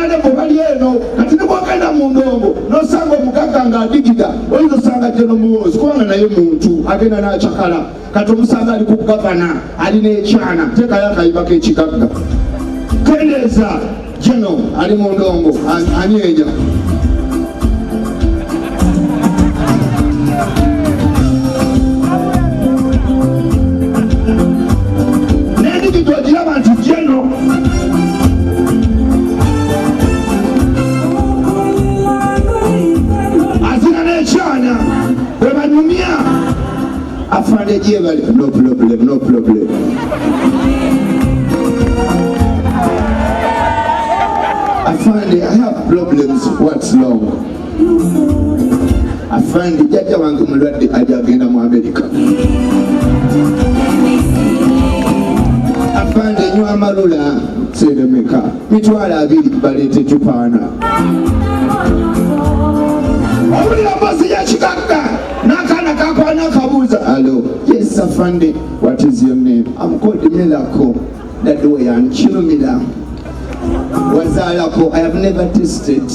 Abatalina levo bali eno. Kati ne bwogenda mu ndongo n'osanga omugagga ng'adigida, oyinza osanga General Muhoozi, kubanga naye muntu agenda n'acakala. Kati omusanga ali ku gavana, alina ekyana, teekayo akayimba k'ekigagga. Kendeeza General ali mu ndongo anyeenya. N'endigida ogiraba nti General azina n'ekyana bwe banyumya. Afande gyebale, no problem, no problem. Afande, I have problems. What's wrong? Afande, jjajja wange mulwadde, ajja agenda mu America. Afande, nywa amalula seremeka 20,000, baleete ecupaana. Owulira mboozi y'ekigagga n'akaana kakwana akabuuza, "Hello?" "Yes, afande." "What is your name?" "I'm called Miracle." "Daddy we yankirumira." "Wazaalako?" "I have never tasted."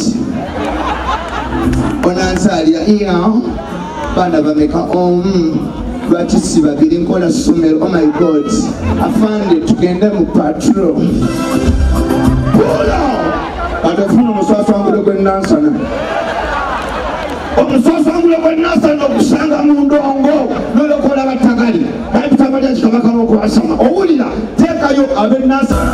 "Onanzaalira?" "Iya." "Baana bameka?" "Omu." "Lwaki si babiri?" "Nkola ssomero." "Oh my God, afande, tugende mu patrol." Pulo kati ofuna omuswaswangulo gw'enansana, omuswaswangulo gw'enansana okusanga mu ndongo n'olyokola battagali bayita balya kikabaka n'okwasama. Owulira, teekayo ab'enansana.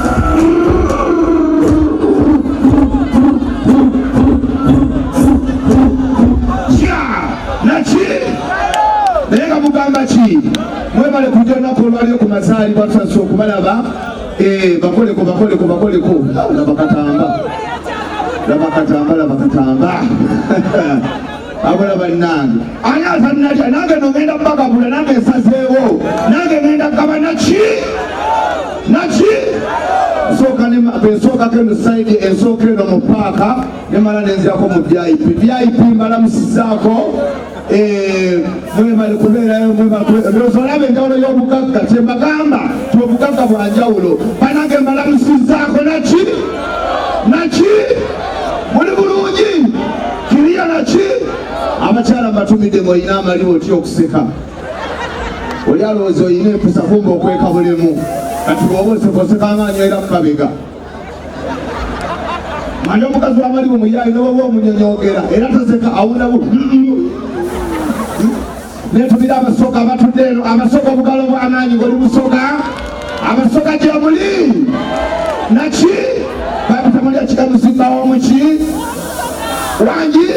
Kya naki naye nga mugamba ki? Mwebale kujja olunaku olwaliyo ku mazaalibwa, tusanyuse okubalaba. Eh, bakoleko, bakoleko, bakoleko. Laba katamba, laba katamba, laba katamba. Abula bannange, ani atannalya? Nange no ngenda bagabula, nange nsazeewo, nange ngenda gaba naki naki. Nsooka bwe nsookako eno side, ensooka eno mu paaka, nemala nenzirako mu VIP. VIP mbalamusizaako. Eh, mwebale kubeerayo, mwebale ndowooza olaba enjawulo y'obugagga. Kyembagamba ti obugagga bwa njawulo. Banange, mbalamusizaako naki naki. Muli bulungi kiriya naki? Abakyala mbatumidde ng'olina amaliwo, otya okuseka? Oli alowooza olina empisa, kumba okweka bulemu. Kati bw'oba oseka, oseka nga anywera ku kabega. Manya omukazi w'amalibu muyaayi, nowoba omunyonyogera era taseka, awunda bu netumira. Abasoga abatudde eno, abasoga, obugalo bw'amaanyi ng'oli busoga. Abasoga gyemuli naki? Babitamulya kigamuzimba w'omuki wangi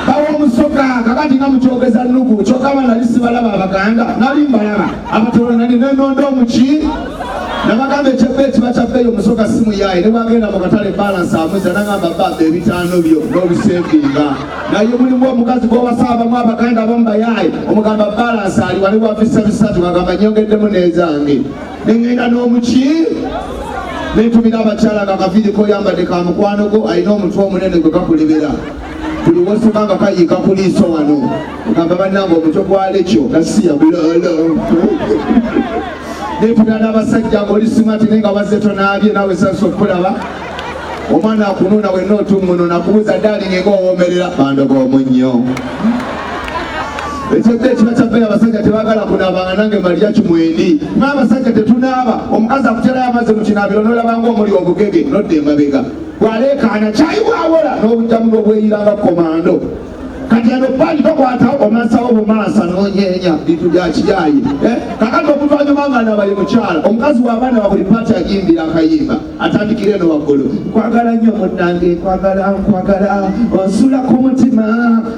bawa omusoga. Kakati nga mukyogeza nnugu, kyokka aba nali sibalaba. Abaganda nali mbalaba, Abatoro nali nenonda omuki. Nabagamba ekyebbeeyi kiba kya bbeeyi. Omusoga si muyaayi, ne bwagenda mu katale balance amuza nagamba, "Baba, ebitaano byo n'obisevinga." Naye mulimu omukazi gw'owasa, abamu Abaganda abamu bayaayi, omugamba balance aliwa, ne bwafisa bisatu agamba, "Nyongeddemu n'ezange." Neŋŋenda n'omuki netumira abakyala nga kaviiri koyambadde ka mukwano gwo alina omutwe omunene gwe gakulebera buli woseka nga kayiika ku liiso wano, ogamba, "Bannange, omutwe gwalekyo gasiya bulolo." Netumira n'abasajja ng'oli smart naye nga wazze tonaabye, naawe sansa okukulaba. Omwana akunuuna wenna otuŋŋuno, nakubuuza, "Darling, nga owoomerera bandoga omunnyo." Ekyebbe ekiba kyabbeeyi. Abasajja tebagala kunaabanga, nange malya kimwendi ma abasajja tetunaaba. Omukazi akuterayo amazzi mu kinaabiro n'olabanga omuli obugege, nodda emabega bw'aleekaana kyayi bwawola n'obujjamu n'obweyiranga komando. Kati ano paani tokwatawo, omasawo bumansa nonyeenya bintu bya kiyayi. Eh, kakati okuva nga nabaye mukyala omukazi w'abaana ba buli paati agimbira akayimba, atandikira eno waggulu, "Nkwagala nnyo munnange, nkwagala, nkwagala, onsula ku mutima."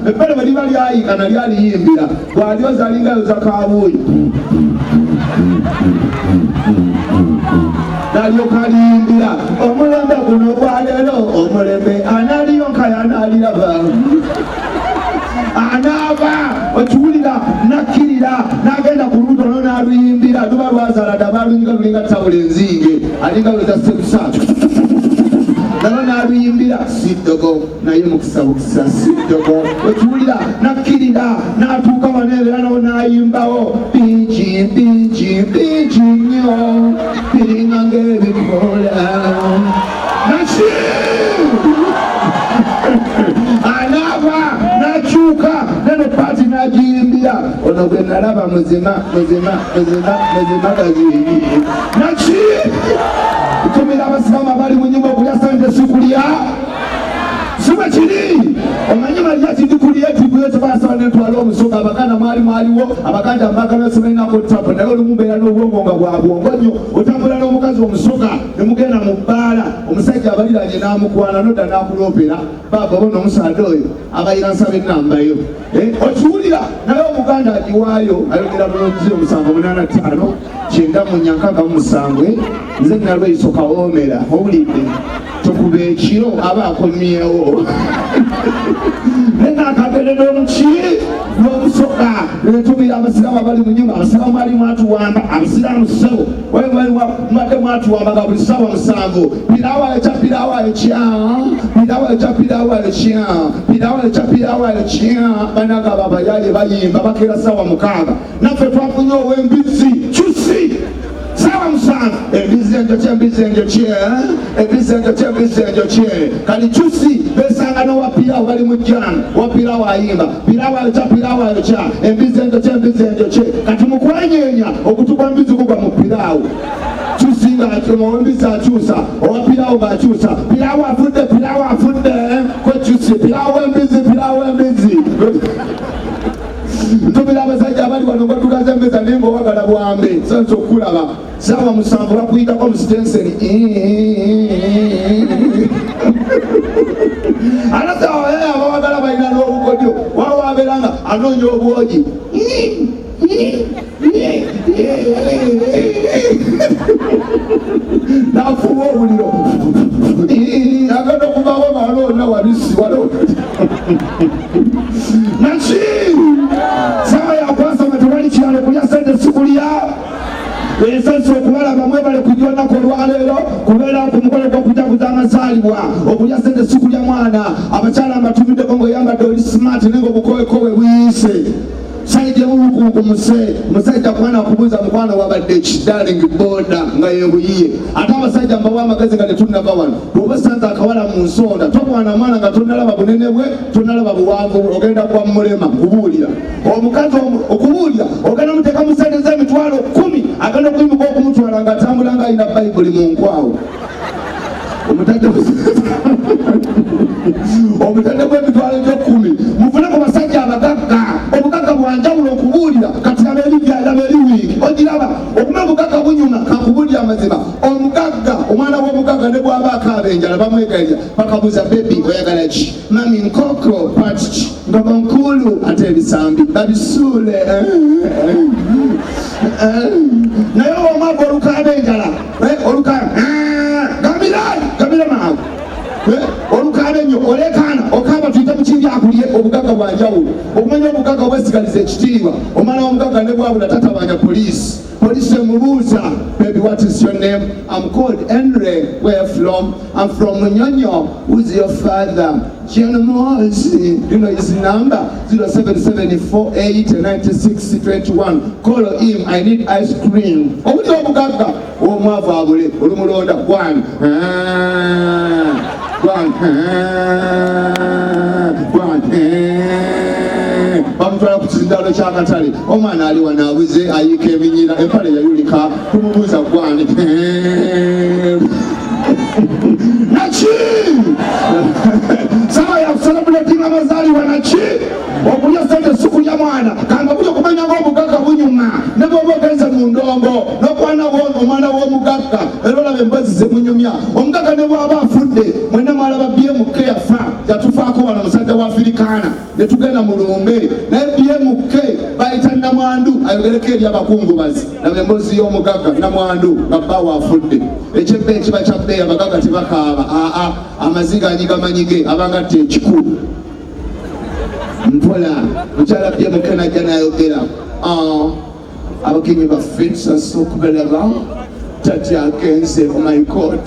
Ebbere bwe liba lyayika nalyo aliyimbira, bw'alyoza alinga yoza kabuuyi, nalyoka aliyimbira, "Omulembe guno gwaleero, omulembe analiyo nkaya analiraba anaaba." Okiwulira, nakkirira n'agenda ku lubuto no n'aluyimbira, luba lwazaala dda, baluyiga lulinga tabula enzinge, alinga luza sebusa, nalo n'aluyimbira, "Si ddogo naye mukisa bukisa, si ddogo." Okiwulira, nakkirira n'atuuka wano era nawo n'ayimbawo, "Bingi bingi bingi nnyo biringa ng'ebikola." Naki? Ono gwe nalaba muzima muzima muzima muzima gaziiri naki tumira abasiraamu abali mu nyumba okulya sente sikulya sibe kiri omanyi malya kidikuliyetigwe tebasaba nentwala omusoga abaganda mwali mwaliwo abaganda mbagala sibalinako tabu naye olumu mbeera n'obwongo nga bwa bwongo nnyo otambula n'omukazi omusoga ne mugenda mu bbaala omusajja abaliranye n'amukwana nodda n'akuloopera baaba bona omusaadha oyo abayira nsaba ennambayo eh, okiwulira naye omuganda agiwaayo ayogera bulungi 785 9467 eh, nze nalweiso kawoomera owulidde tukuba ekiro aba akomyewo naye nakagende n'omuki n'omusoka netumira abasiraamu abali mu nyumba abasiraamu bali mwatuwamba abasiraamu ssebo mbadde mwatuwamba nga buli ssaawa musanvu pirawo ayokya pirawo ayokya pirawo ayokya pirawo ayokya pirawo ayokya pirawo ayokya bananga abo abayaye bayimba bakeera ssaawa mukaaga naffe twafunye ow'embizzi kyusi saawa musanvu embizi enjokye embizi enjokye embizi enjokye embizi enjokye kali kyusi besanga nowa pirawo bali mu jam wa pirawo ayimba pirawo ayokya pirawo ayokya embizi enjokye embizi enjokye kati mukwenyeenya okutu kwa mbizi kugwa mu pirawo kyusi nga owembizi akyusa owa pirawo ng'akyusa pirawo afudde pirawo afudde ko kyusi pirawo embizi pirawo embizi ntumira abasajja abali wano nga tugaza emmeeza naye ng'owagala bwambe sansa okukulaba saawa musanvu bakuyitako mu sitenseni anasawa abawagala balina n'obukodyo wawa abeera nga anoonya obwogi nafuba obuliro agenda okuvawo nga waliwo na wabisi waliwo naki sawa yakwasama tewali kirala okulya sente sikulya ensasi okubalaba mwebale kujja olunaku olwaleero kubeera ku mukolo gw'okujaguza amazaalibwa okulya sente sikulya mwana abakyala mbatumiddeko ng'oyambadde oli smart naye ng'obukowekowe buyiise Saidi ebubukunkumuse omusajja kwana akubuuza mukwano wabadde ki darling boda nga yebuyiye ate abasajja mbawa amagezi nga tetunnava wano bwoba osanze akawala mu nsonda tokwana mwana nga tonalaba bunene bwe tonalaba buwanvu bwe ogenda kwa mulema kubuulira omukazi okubuulira ogenda muteeka mu sente z'emitwalo kumi agenda okuyimuka okumutwala nga atambula nga alina bayibuli mu nkwawo omutadde gw'emitwalo gy'ekkumi muvune ku basajja abagagga obugagga bwanjawulo okubuulira kati laba eribyalaba eri wiiki ogiraba okuma obugagga bunyuma kakubuulira amazima omugagga omwana w'omugagga ne bw'aba akaaba enjala bamwegayirira bakabuuza bebi oyagala ki mami nkoko patiki ngoma nkulu ate ebisambi babisuule naye omwaka olukaaba enjala olukaaba gamira gamira mangu olukaaba ennyo olekaana okaaba tuyita mukindi akulye obugagga bwanjawulo okumanya obugagga obwesigaliza ekitiibwa omwana womugagga ne bwabula tatabanya poliisi poliisi emubuuza baby what is your name I'm called Henry where from I'm from Munyonyo who's your father General Mozi, you know his number 07748961 call him I need ice cream obuli obugagga omwavu abule olumulonda gwan gwan gwan bamutwala ku kizindaalo ky'akatale omwana ali wano abuze ayiika eminyira empale yayulika tumubuuza gwani naki sawa ya kucelebrating amazaalibwa naki okulya sente si kulya mwana kanga buli okumanya ngaobugagga bunyuma ne bwoba ogenze mu ndongo nokwana omwana w'omugagga era olaba emboozi zemunyumya omugagga ne bwaba afudde mwena mwalaba bmk yafa yatufaako wano omusajja wa afirikaana ne tugenda mu lumbe naye bmk bayita namwandu ayogereko eri abakungubazi laba emboozi y'omugagga namwandu nga bbaawe afudde ekyebbeeyi kiba kya bbeeyi abagagga tebakaaba aa amaziga anyiga manyige abangatta ekiku mpola mukyala bmk najja nayogera ah, abagenyi baffe tusase okubalaba tati agenze oh my god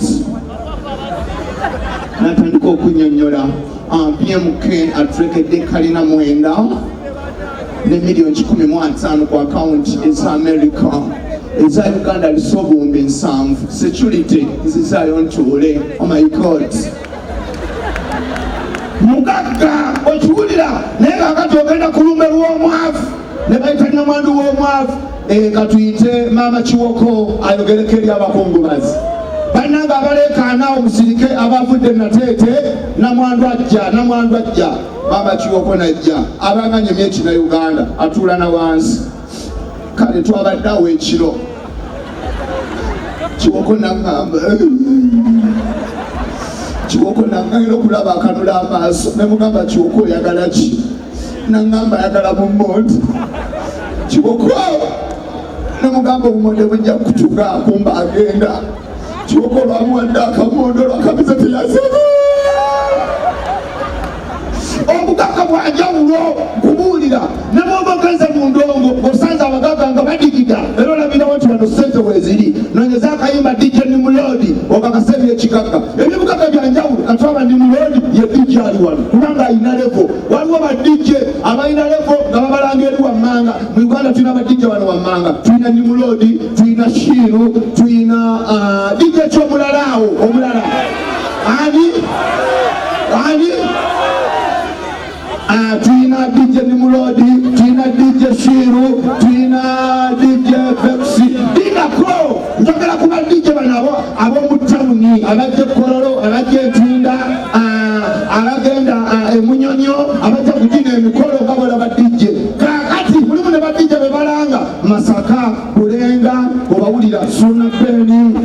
natandika okunyonyola ah, bmk atulekedde kalina mwenda ne miliyoni 150 ku akawunti eza america eza uganda lisa obuwumbi nsanvu security nzizaayo ntuule oh my god mugagga okiwulira naye kakati ogenda ku lumbe lw'omwavu. Ne bayita namwandu w'omwavu. Katuyite maama Kiwoko ayogereko eri abakungubazi. Bannange abaleekaana awo musirike, abavudde Nateete, namwandu ajja, namwandu ajja. Maama Kiwoko najja, abanga nyumya ekina Uganda, atuula na wansi. Kale twabadde awo ekiro, Kiwoko naŋŋamba, Kiwoko naŋŋaira okulaba akanula amaaso, nemugamba, "Kiwoko, oyagala ki?" Naŋŋamba ayagala mumonde. Kiwoko, nemugamba obumonde bujja kutuga, kumba agenda. Kiwoko olwamuwadde akamondo, olwakabiza teyazeba. Obugagga bwanjawulo, nkubuulira. Ne bwoba ogenze mu ndongo ng'osanze abagagga nga badigida, era olabirawo nti wano ssente weeziri. Nonyeza akayimba DJ Nimulodi okakasa ebyekigagga. Ebyobugagga byanjawulo. Katwaba Nimulodi ye DJ ali wano kubanga alina level. Waliwo ba DJ abalina level nga babalanga eri wammanga. Mu Uganda tulina ba DJ wano wammanga: tulina Nimulodi, tulina Shiru, tulina DJ kyomulala awo omulala ani ani? Tulina DJ Nimulodi, tulina DJ Shiru, tulina DJ Vexi Dinako. Njogera ku ba DJ bano abo ab'omu tawuni, abajja Ekololo, abajja Entinda, abagenda Emunyonyo, abajja kugina emikolo nga bolaba DJ. Kakati mulimu ne ba DJ be balanga Masaka, Bulenga, obawulira Suna Beni,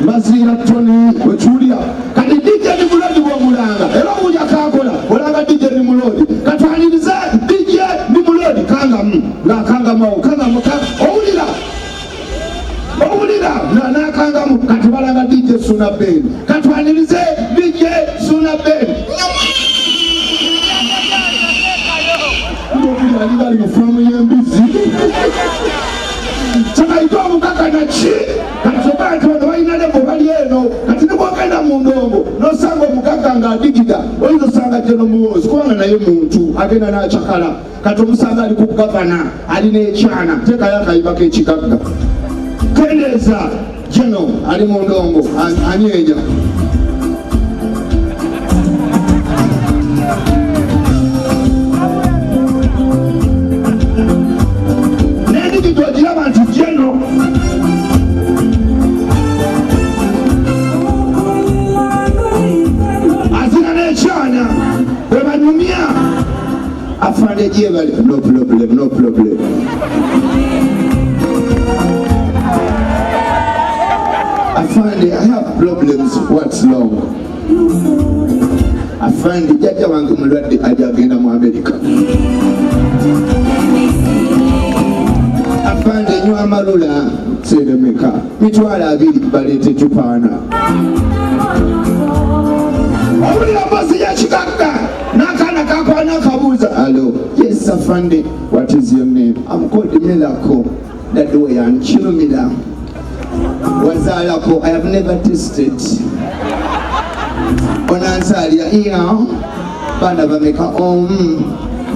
Mbaziira Tony, wekiwulira. Kati DJ Nimulodi bwomulanga era owulya kakola olanga DJ Nimulodi. Katwanirize DJ Nimulodi. Kangamu ng'akangamu awo, kangamu, owulira, owulira n'akangamu. Kati balanga DJ Suna Ben. Katwanirize DJ Suna Ben. Ng'owulira alinga ali mu faamu y'embizi, kyekayita obugagga naki. Kati oba nti bano balina level, bali eno. Kati nibwogenda mu ndongo nosanga omugagga ng'adigida, oyinza osanga jeno muwozi, kubanga naye muntu agenda n'acakala. Kati omusanga ali ku gavana, alina ekyana. Teekayo akayimba k'ekigagga, kendeeza. Jeno ali mu ndongo, anyeenya. N'endigida ogiraba nti jeno. Azina n'ekyana bwe banyumya. Afande gyebale, no problem, no problem. Afande, I have problems. What's wrong? Afande, jjajja wange mulwadde, ajja agenda mu Amerika. Afande, nywa amalula seremeka 20,000, baleete cupaana. Owulira mbozi y'ekigagga n'akaana kakwana akabuuza, "Hello?" "Yes, afande." "What is your name?" "I'm called Miracle." "Dadweyan kirumira." "Wazaalako?" "I have never tasted." "Onanzaalira?" "Iya." "Baana bameka?" "Omu."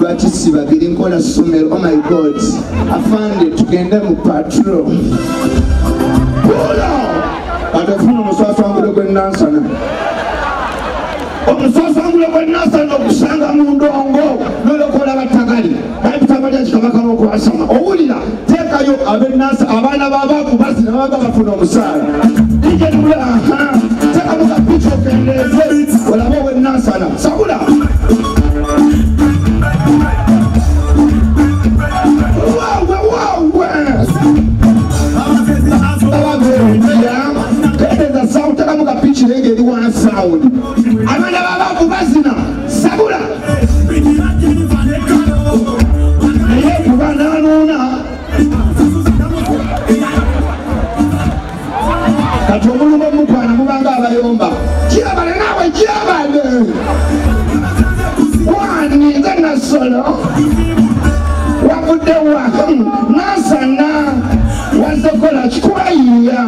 "Lwaki si babiri?" "Nkola ssomero." "Oh my God, afande, tugende mu patrol." Pulo kati ofuna omuswaswangulo gw'enansana, omuswaswangulo gw'enansana okusanga mu ndongo nolokola battagali bayitabalya kikabaka okwasama. Owulira, teekayo abenansa, abaana b'abaavu bazina baga bafuna omusaala. Aha, teekamu kapicha okendeeze olabe ow'enansana sabula. Wawe wawe ababeera, kendeza sound, tekamu kapichi naye ngeri one sound. Abaana b'abaavu bazina sabula, naye kuba nanuuna. Kati omulumba omukwana mubanga abayomba, gyabale naawe gyabale wani. Nze Nasolo. Wavudde wa? Nansana. Wazokola kikwayiya?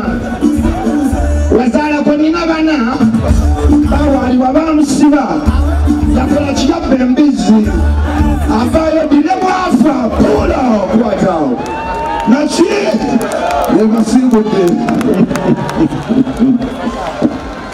Wazaalako? Nina bana. Bawaliwa bamusiba. Yakola kiyabba embizi. Avaayo dine bwafa pulo kwatawo naki webasimbudde.